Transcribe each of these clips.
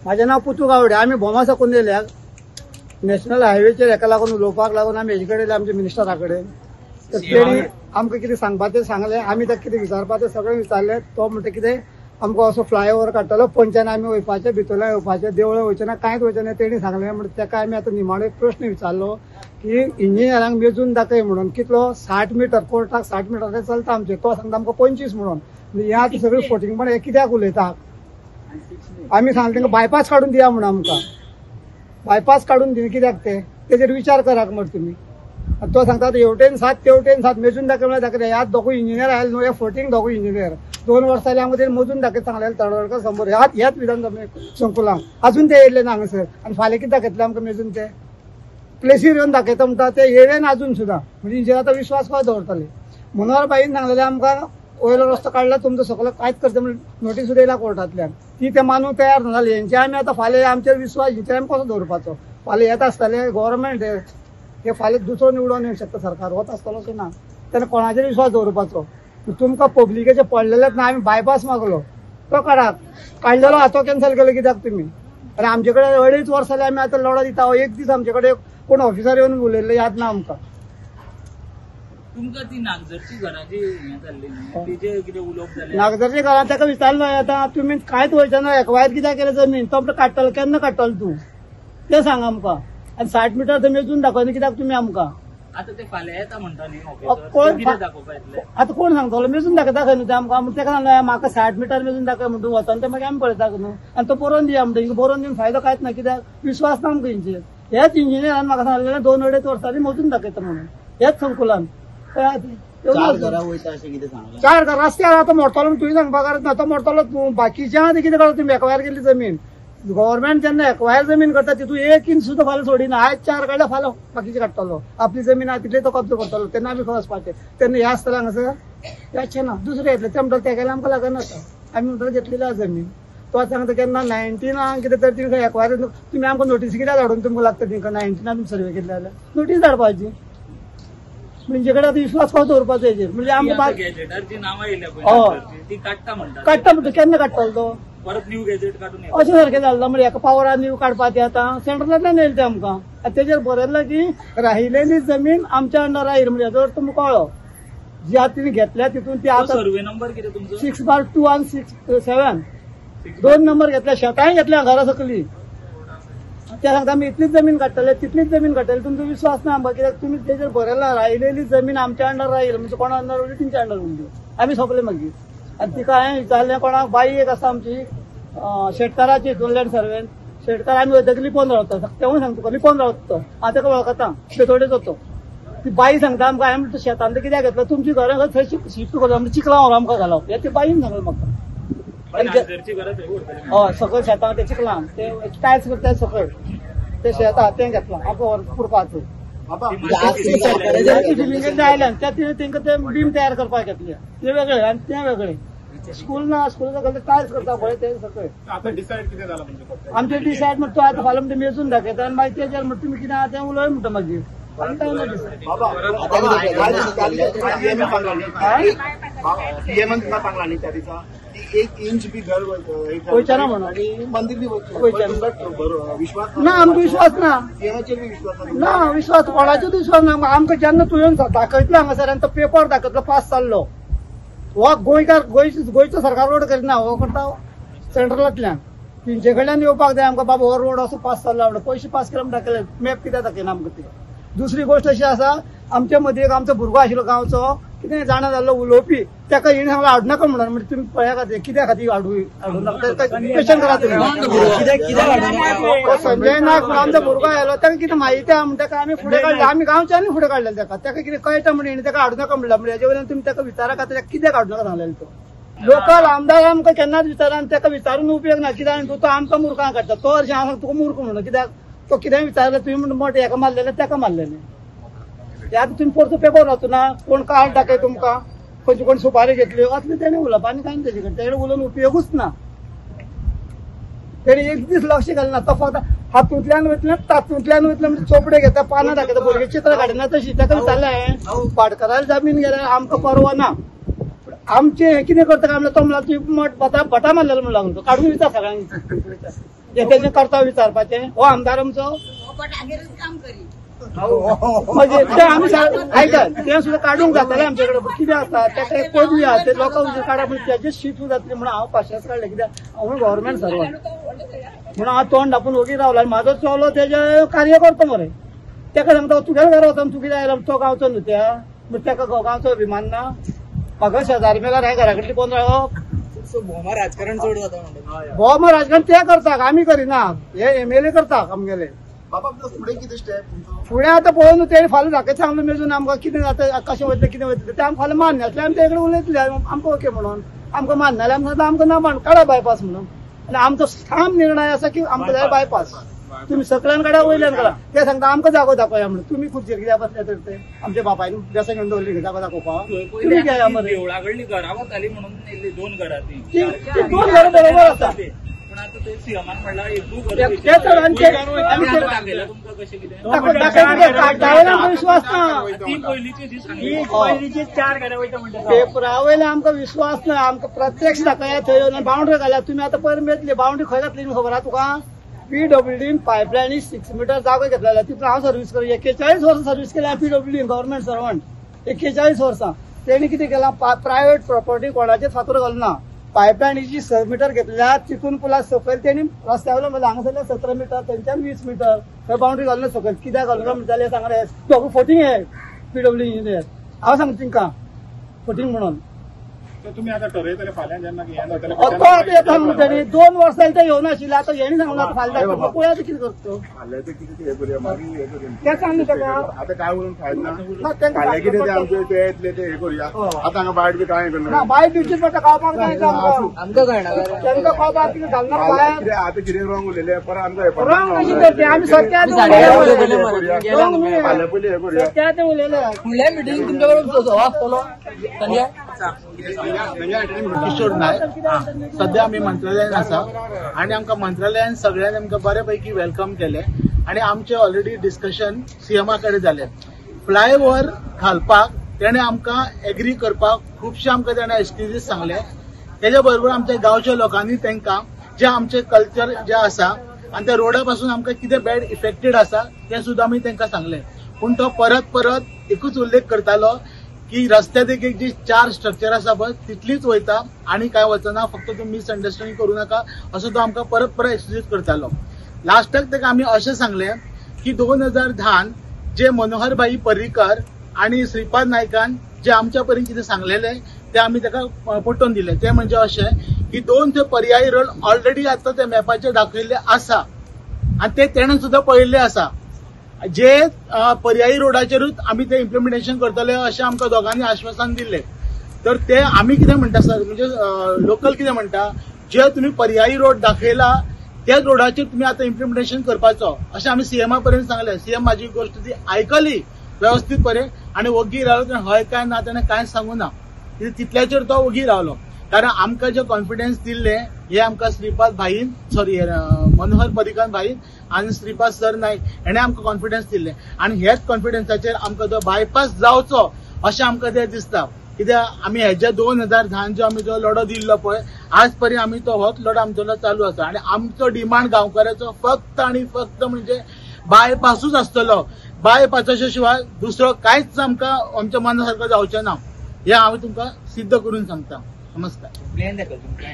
म्हाजें नांव पुतू गावडे. आमी भोमा साकून येयल्या नॅशनल हायवेचेर हेका लागून उलोवपाक लागून आमी हेजे कडेन आमच्या मिनिस्टरा कडेन. तर तेणी आमकां कितें सांगपाचें सांगलें, आमी ताका कितें विचारपाचें सगळें विचारलें. तो म्हणटा कितें आमकां असो फ्लायओवर काडटलो, पंचान आमी वयपाचें, भितरल्यान येवपाचें, देवळां वयचें ना, कांयच वयचें ना. तेणी सांगलें. म्हणटा ताका आमी आतां निमाणो एक प्रश्न विचारलो की इंजिनियरांक मेजून दाखय म्हणून कितलो 60 मिटर कोर्टाक 60 मिटर चलता आमचें, तो सांगता आमकां 25 म्हणून. हे आतां सगळीं फोटिंगपण हें कित्याक उलयता? आमी सांगलें तांकां बायपास काडून दिया म्हणून, आमकां बायपास काडून दिना कित्याक ते, तेजेर विचार करात मरे तुमी. तो सांगता हेवटेन 7 तेवटेन 7 मेजून दाखय म्हणल्यार दाखयता. ह्या दोगूय इंजिनियर आयले न्हू, हे फोटींग दोगूय इंजिनियर 2 वर्सां जालीं आमकां तेणी मोजून दाखयता सांगलें तडवडकर समोर ह्याच ह्याच विधानसभा संकुलांक अजून ते येयले ना हांगासर. आनी फाल्यां कितें दाखयतले आमकां मेजून? ते प्लेसीर येवन दाखयता म्हणटा ते येयले ना अजून सुद्दां. म्हणजे इंजिनियर आतां विश्वास कसो दवरतले? मनोहर बाईन सांगलेलें आमकां वयलो रस्तो काडला तुमचो सगळो कांयच करता म्हणून नोटीस सुद्दां येयला कोर्टांतल्यान, ती ते मानूंक तयार ना जाली. हेंचे आमी आतां फाल्यां आमचेर विश्वास हेंचेर आमी कसो दवरपाचो? फाल्यां येता आसतले गव्हर्मेंट हे फाल्यां दुसरो निवडून येवंक शकता सरकार, वता आसतलो ना, तेन्ना कोणाचेर विश्वास दवरपाचो? तुमकां पब्लिकेचें पडलेलेंच ना. आमी बायपास मागलो तो काडात, काडलेलो आहा तो कॅन्सल केलो कित्याक तुमी? आनी आमचे कडेन 2.5 वर्सां जालीं आमी आतां लढो दिता. एक दीस आमचे कडेन कोण ऑफिसर येवन उलयल्ले याद ना आमकां. तुमकां ती नागझरची घराची हें जाल्ली तेजेर कितें उलोवप जालें? नागझरच्या घरान ताका विचारलो आतां तुमी कांयच वयचे ना, एक्वायर कित्याक केलें जमीन? तो म्हणटा काडटलो, केन्ना काडटलो तूं तें सांग आमकां. आनी 60 मिटर थंय मेजून दाखयना कित्याक तुमी आमकां? आतां ते फाल्यां येता म्हणटा न्ही ऑफिसर, कितें दाखोवपा येतले? आतां कोण सांगतलो? मेजून दाखयता खंय न्हू ते आमकां. ताका सांगलें म्हाका 60 मिटर मेजून दाखय म्हणटा, वचोन तें मागीर आमी पळयता न्हू. आनी तो बरोवन दिया म्हणटा, हिंगा बरोवन दिवन फायदो कांयच ना कित्याक विश्वास ना आमकां हेंचेर. हेच इंजिनियरान म्हाका सांगलें 2-2.5 वर्सांनी मोजून दाखयता म्हणून हेच संकुलान. 4 घरां रस्त्यार आतां मोडटलो म्हूण तुवें सांगपाक गरज ना, तो मोडटलो तूं. बाकीच्या आतां कितें करता तुमी? एक्वायर केल्ली जमीन गव्हर्मेंट जेन्ना एक्वायर जमीन करता तितून 1 इंच सुद्दां फाल्यां सोडिना. आयज 4 काडल्या फाल्यां बाकीचे काडटलो, आपली जमीन आहा तितली तो कब्जो करतलो. तेन्ना आमी खंय वचपाचें? तेन्ना ह्या आसतलें हांगासर याचें ना, दुसरें येतलें ते म्हणटले तेगेलें आमकां लागना आतां, आमी म्हणटले घेतलेली आहा जमीन. तो सांगता केन्ना 19 कितें तर तिका एक्वायर तुमी आमकां नोटीस कित्याक धाडून तुमकां लागता? तिका 19 तुमी सर्वे केल्ले जाल्यार नोटीस धाडपाची. म्हणजे कडेन आतां विश्वास कसो दवरपाचो हेजेर? म्हणजे आमकां गॅजेटार जी नांवां येयल्या पळय ती काडटा म्हणटा, काडटा म्हणटा केन्ना काडटलो तो? परत न्यू गॅजेट काडून अशें सारकें जालें. म्हणजे एका पावरान न्यू काडपाचें आतां सेंट्रलांतल्यान येयलें तें आमकां. आनी तेजेर बरयलां की राहिलेली जमीन आमच्या अंडर राहील, म्हणजे हेजो अर्थ तुमकां कळ्ळो जी आतां तिणें घेतल्या तितून ती आतां सर्वे नंबर कितें तुमचो? 6/2 आनी 6/7 2 नंबर घेतल्या, शेतांय घेतल्या घरा सकली. ते सांगता आमी इतलीच जमीन काडटले तितलीच जमीन काडटले. तुमचो विश्वास ना आमकां कित्याक तुमी तेजेर बरयलां राहिलेली जमीन आमच्या अंडर राहील, म्हणजे कोणा अंडर उरली तेंच्या अंडर उरली. आमी सोंपले मागीर. आनी तिका हांवें विचारलें कोणाक, बाई एक आसा आमची शेतकाराची हितूंतल्यान सर्वेन शेतकार, आमी वयतकीर लिपोवन रावता, तेवूय सांगता तुका लिपोवन रावता तो, हांव ताका वळखता बेतोडेचो तो. ती बाई सांगता आमकां, हांवें म्हणटा शेतान कित्याक घेतलं तुमची घरां थंय शिफ्ट करता, म्हणजे चिखलां व्हरून आमकां घालप हें ती बाईन सांगलें म्हाका. हय सकयल शेतां ते चिखलां ते टायल्स करता सकयल ते शेत आहा तें घेतलां आमकां पुरपाचें. आयल्यान त्या तिणें तेंकां ते बीम तयार करपाक घेतले ते वेगळे आनी तें वेगळे. स्कूल ना, स्कूल सकयल टायल्स करता पळय ते सकयल. आतां डिसायड कितें जालां म्हणजे? आमचें डिसायड म्हणटा तो आतां फाल्यां म्हणटा मेजून दाखयता आनी मागीर तेजेर म्हणटा तुमी कितें आहा तें उलोय म्हणटा मागीर. सांगला न्ही त्या दिसा 1 इंच बी घर वयचें ना म्हणून मंदीर बी विश्वास ना, आमकां विश्वास ना, सीएमाचेर बी विश्वास ना, विश्वास कोणाचोच विश्वास ना. आमकां जेन्ना तुवें दाखयतलो हांगासर आनी तो पेपर दाखयतलो पास जाल्लो, हो गोंयकार गोंयचो सरकार रोड करिना, हो करता सेंट्रलांतल्यान. तेंचे कडल्यान येवपाक जाय आमकां, बाबा हो रोड असो पास जाल्लो म्हणटा, पयशे पास केले म्हण दाखयले, मॅप कित्याक दाखयना आमकां ते. दुसरी गोश्ट अशी आसा, आमच्या मदीं एक आमचो भुरगो आशिल्लो गांवचो, कितें जाणा जाल्लो उलोवपी, ताका हेणें सांगलें हाडू नाका म्हणून. म्हणजे तुमी पळया खातीर कित्या खातीर हाडू नाका क्वेश्चन करा तुमी. संजय नायक म्हणून आमचो भुरगो आयलो, ताका कितें म्हायती आहा म्हण ताका आमी फुडें काडले, आमी गांवच्यांनी फुडें काडलें ताका. ताका कितें कळटा म्हण हेणें ताका हाडू नाका म्हणलें. म्हणजे हेजे वयल्यान तुमी ताका विचारा खातीर कित्याक हाडू नाका सांगलेलें तो. लोकल आमदार आमकां केन्नाच विचारना आनी ताका विचारून उपयोग ना, कित्याक तो आमकां मुर्खां काडटा. तो हरशीं हांव सांगता तुका मूर्ख म्हणून, कित्याक तो कितेंय विचारलें तुवें म्हणून मठ हेका मारलेलें ताका मारलेलें. हे आतां तुमी परतो पेपर वाचूं ना, कोण कार्ड दाखय तुमकां, खंयची कोण सुपारी घेतली असलें तेणें उलोवप आनी कांय तेजे कडेन तेणें उलोवन उपयोगूच ना. तेणें एक दीस लक्ष घालना, तो फक्त हातूंतल्यान वयतलें तातूंतल्यान वयतलें म्हणजे चोपडे घेता, पानां दाखयता, भुरगे चित्रां काडिना तशी. ताका विचारलें हांवें भाटकाराक जमीन गेल्यार आमकां परवा ना, आमचें हें कितें करता काय म्हणल्यार तो म्हणल्यार तुवें मठ भटा मारलेलो म्हणून लागलो, काडून विचार सगळ्यांक. हे तेजें करता विचारपाचें. हो आमदार आमचो म्हणजे ते आमी आयका तें सुद्दां काडूंक जातालें आमचे कडेन. कितें आसता तेका एक पदवी आसा, ते लोकांक काडा, पूण तेजें शीत जातलें म्हणून हांव पाशेंस काडलें. कित्याक हांव गव्हर्मेंट सर्वंट म्हणून हांव तोंड धापून ओगी रावलो. आनी म्हाजो चलो तेजे कार्य करता मरे, तेका सांगता तुगेल्या घरा वचोन तूं कितें आयला, तो गांवचो न्हू त्या, म्हणजे तेका गांवचो अभिमान ना. म्हाका शेजारी मेल्यार हांवें घरा कडली कोण रावप. भोमा राजकारण चड जाता म्हणटा, भोमा राजकारण ते करता, आमी करिना, हे एमएलए करता आमगेले. बाबा फुडें कितें स्टेप? फुडें आतां पळोवन तेणी फाल्यां दाखयता सांगलो मेजून आमकां कितें जाता, कशें वयतलें कितें वयतलें तें आमकां फाल्यां मान्य आसलें आमी ते कडेन उलयतले, आमकां ओके म्हणून. आमकां मान्य जाल्यार आमकां आमकां ना मान काडा बायपास म्हणून. आनी आमचो ठाम निर्णय आसा की आमकां जाय बायपास. तुमी सकल्यान काडा वयल्यान काडा, ते सांगता आमकां जागो दाखोवया म्हणून. तुमी खुर्चेर कित्याक बसले तर ते आमच्या बापायन बेसां घेवन दवरली जागो दाखोवपाक. तुमी घेया मरे. देवळा कडली घरां वताली म्हणून दोन घरां, ती दोन घरां बरोबर आसा. विश्वास ना, पेपरा वयल्या आमकां विश्वास ना. आमकां प्रत्यक्ष दाखया थंय येवन बाउंड्री घाल्या. तुमी आतां पयर मेळटली बाउंड्री खंय घातली खबर आहा तुका? पीडब्ल्यूडीन पायपलायनी 6 मिटर जागो घेतलेला, तितून हांव सर्वीस करूं. 41 वर्सां सर्वीस केल्या पीडब्ल्यूडीन, गव्हर्मेंट सर्वंट 41 वर्सां. तेणी कितें केलां, प्रायव्हेट प्रॉपर्टी कोणाचेर फातर घालना. पायपलायनीची 6 मिटर घेतल्या, तितून पुला सकयल तेणी रस्त्या वयल्यान म्हणल्यार हांगासरल्यान 17 मिटर, थंयच्यान 20 मिटर थंय बाउंड्री घालून सकयल कित्याक घालून म्हणटाले सांगले दोगूय फोटींग हे पीडब्ल्यू इंजिनियर. हांव सांगता तिंकां फोटींग म्हणून. तुमी आतां ठरयतले फाल्यां जेन्ना तो आतां येता म्हणून तेणी 2 वर्सां जालीं ते येवनाशिल्ले, आतां हेणी सांगलां आतां फाल्यां दाखयता. पळया आतां कितें करता तें सांगलें ताका. आतां काय उलोवन फायदो ना, फाल्यां कितें ते आमचे ते येतले ते हे करुया. आतां हांगा बायट बी कांय करना, बायट दिवचीच पडटा, कळपाक जाय आमकां, कळना तांकां कळपाक कितें घालना. आतां कितें रॉंग उलयलें परत आमकां रॉंग कशें करते आमी सत्या सत्या ते उलयले. फुडल्या मिटींग तुमच्या कडेन आसतलो संजय किशोर नायक. सध्या आमी मंत्रालयान आसा आनी आमकां मंत्रालयान सगळ्यांनी आमकां बरे पैकी welcome केले आनी आमचे ऑलरेडी डिस्कशन सीएमा कडेन जालें. फ्लायओव्हर घालपाक तेणें आमकां एग्री करपाक खुबशे आमकां तेणें एक्सक्युजीस सांगले. तेज्या बरोबर आमच्या गांवच्या लोकांनी तांकां जे आमचे कल्चर जे आसा आनी त्या रोडा पासून आमकां कितें बॅड इफेक्टेड आसा तें सुद्दां आमी तांकां सांगलें. पूण तो परत परत एकूच उल्लेख करतालो की रस्त्या देगेक जी 4 स्ट्रक्चर आसा पळय तितलीच वयता आनी काय वचना, फक्त तुमी मिसअंडरस्टँडींग करूं नाका असो तो आमकां परत परत एक्सक्यूज करतालो. लास्टाक ताका आमी अशें सांगलें की 2010 जे मनोहरभाई पर्रीकर आनी श्रीपाद नायकान जे आमच्या पर्यंत कितें सांगलेलें तें आमी ताका पटोवन दिलें. तें म्हणजे अशें की 2 ते पर्यायी रोड ऑलरेडी आतां ते मॅपाचेर दाखयल्ले आसा आनी ते तेणें सुद्दां पळयल्ले आसा. जे पर्यायी रोडाचेरूच आमी ते इम्प्लिमेंटेशन करतले अशें आमकां दोगांनी आश्वासन दिल्लें. तर ते आमी कितें म्हणटा सर, म्हणजे लोकल कितें म्हणटा, जे तुमी पर्यायी रोड दाखयला त्याच रोडाचेर तुमी आतां इम्प्लिमेंटेशन करपाचो अशें आमी सीएमा पर्यंत सांगलें. सीएम म्हाजी गोश्ट ती आयकली वेवस्थीत पर्यंत आनी ओगी रावलो. हय काय ना तेणें कांयच सांगू ना, तितल्याचेर तो ओगी रावलो. कारण आमकां जे कॉन्फिडन्स दिल्ले हे आमकां श्रीपाद भाईन, सॉरी मनोहर पर्रीकर भाईन आनी श्रीपाद सर नायक हेणे आमकां कॉन्फिडन्स दिल्ले आनी ह्याच कॉन्फिडन्साचेर आमकां तो बायपास जावचो अशें आमकां तें दिसता. कित्याक आमी हेज्या 2010 जो आमी जो लढो दिल्लो पळय आज पर्यंत आमी तो होच लढो आमचो चालू आसा आनी आमचो डिमांड गांवकाराचो फक्त आनी फक्त म्हणजे बायपासूच आसतलो. बायपासाच्या शिवाय दुसरो कांयच आमकां आमच्या मना सारको जावचें ना हें हांव तुमकां सिद्ध करून सांगता. नमस्कार. प्लॅन दाखय तुमकां.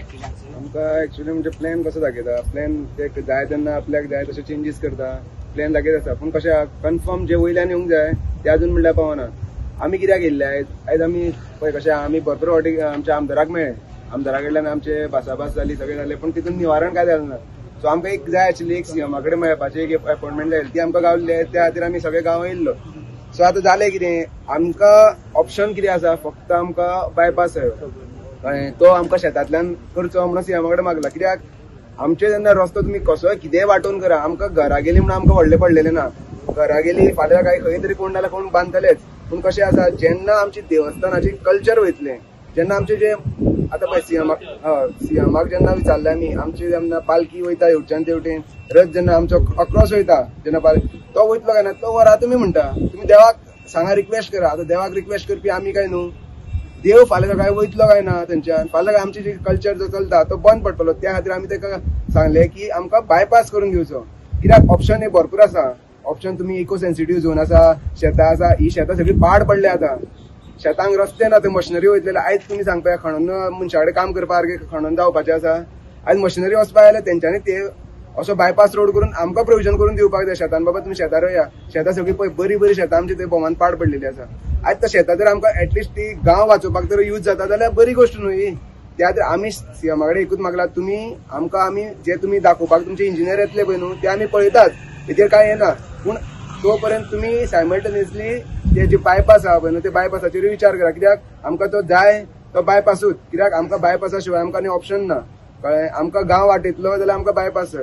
आमकां एक्चुअली म्हणजे प्लॅन कसो दाखयता, प्लॅन ते जाय तेन्ना आपल्याक जाय तशे चेंजीस करता, प्लॅन दाखयत आसा. पूण कशें कन्फर्म जे वयल्यान येवंक जाय ते अजून म्हणल्यार पावना. आमी कित्याक येयल्ले आयज, आयज आमी पळय कशें आमी भरपूर फावटी आमच्या आमदाराक मेळ्ळे, आमदारा कडल्यान आमचे भासाभास जाली, सगळें जालें, पूण तितून निवारण कांय जालें ना. सो आमकां एक जाय आशिल्ली एक सीएमा कडेन मेळपाची एक अपॉयंटमेंट जाय, ती आमकां गावली, त्या खातीर आमी सगळे गांवां येयल्लो. सो आतां जालें कितें, आमकां ऑप्शन कितें आसा, फक्त आमकां बायपास जायो, कळ्ळें, तो आमकां शेतांतल्यान करचो म्हणून सीएमा कडेन मागला. कित्याक आमचे जेन्ना रस्तो तुमी कसोय कितेंय वांटोवन करा, आमकां घरा गेली म्हणून आमकां व्हडलें पडलेलें ना. घरा गेली फाल्यां काय खंय तरी कोण नाल्यार कोण बांदतलेच. पूण कशें आसा, जेन्ना आमची देवस्थानाची कल्चर वयतलें, जेन्ना आमचे जे आतां पळय सीएमाक, हय सीएमाक जेन्ना विचारलें आमी, आमची जेन्ना पालखी वयता हेवटेच्यान तेवटेन, रथ जेन्ना आमचो अक्रॉस वयता जेन्ना पालखी तो वयतलो काय ना, तो व्हरा तुमी म्हणटा, तुमी देवाक सांगा, रिक्वेस्ट करा. आतां देवाक रिक्वेस्ट करपी आमी काय न्हू, देव फाल्यां सकाळी वयतलो काय ना थंयच्यान, फाल्यां आमचे जे कल्चर जो चलता तो बंद पडटलो. त्या खातीर आमी ताका सांगलें की आमकां बायपास करून दिवचो, कित्याक ऑप्शन हे भरपूर आसा. ऑप्शन तुमी इको सेन्सिटीव झोन आसा, शेतां आसा, ही शेतां सगळीं पाड पडल्या आतां, शेतांक रस्ते ना, थंय मशिनरी वयतले. आयज तुमी सांगपा खणून मनशा कडेन काम करपा सारकें खणून जावपाचें आसा. आयज मशिनरी वचपा जाल्यार तेंच्यांनी ते असो बायपास रोड करून आमकां प्रोविजन करून दिवपाक जाय. शेतान बाबा तुमी शेतां रोया, शेतां सगळीं पळय बरी बरी शेतां आमची थंय बोमान पाड पडलेली आसा. आयज त्या शेतां जर आमकां एटलिस्ट ती गांव वाचोवपाक तर यूज जाता जाल्यार बरी गोश्ट न्हू ही. त्या खातीर आमी सीएमा कडेन एकूच मागला, तुमी आमकां आमी जे तुमी दाखोवपाक तुमचे इंजिनियर येतले पळय न्हू ते आमी पळयतात, तेजेर कांय येना, पूण तो पर्यंत तुमी सायमल्टेनियसली ते जे बायपास आहा पळय न्हू ते बायपासाचेरूय विचार करा, कित्याक आमकां तो जाय तो बायपासूच, कित्याक आमकां बायपासा शिवाय आमकां आनी ऑप्शन ना. कळ्ळें, आमकां गांव वाटयतलो जाल्यार आमकां बायपास.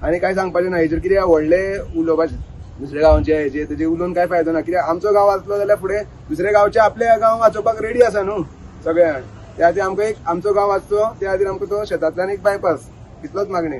आनी कांय सांगपाचें ना हेजेर, कित्याक व्हडले उलोवपाचें दुसऱ्या गांवचे हेजेर तेजेर उलोवन कांय फायदो ना, कित्याक आमचो गांव वाचलो जाल्यार फुडें दुसऱ्या गांवचे आपले गांव वाचोवपाक रेडी आसा न्हू सगळ्यांक. त्या खातीर आमकां एक आमचो गांव वाचचो, त्या खातीर आमकां तो शेतांतल्यान एक बायपास, इतलोच मागणी.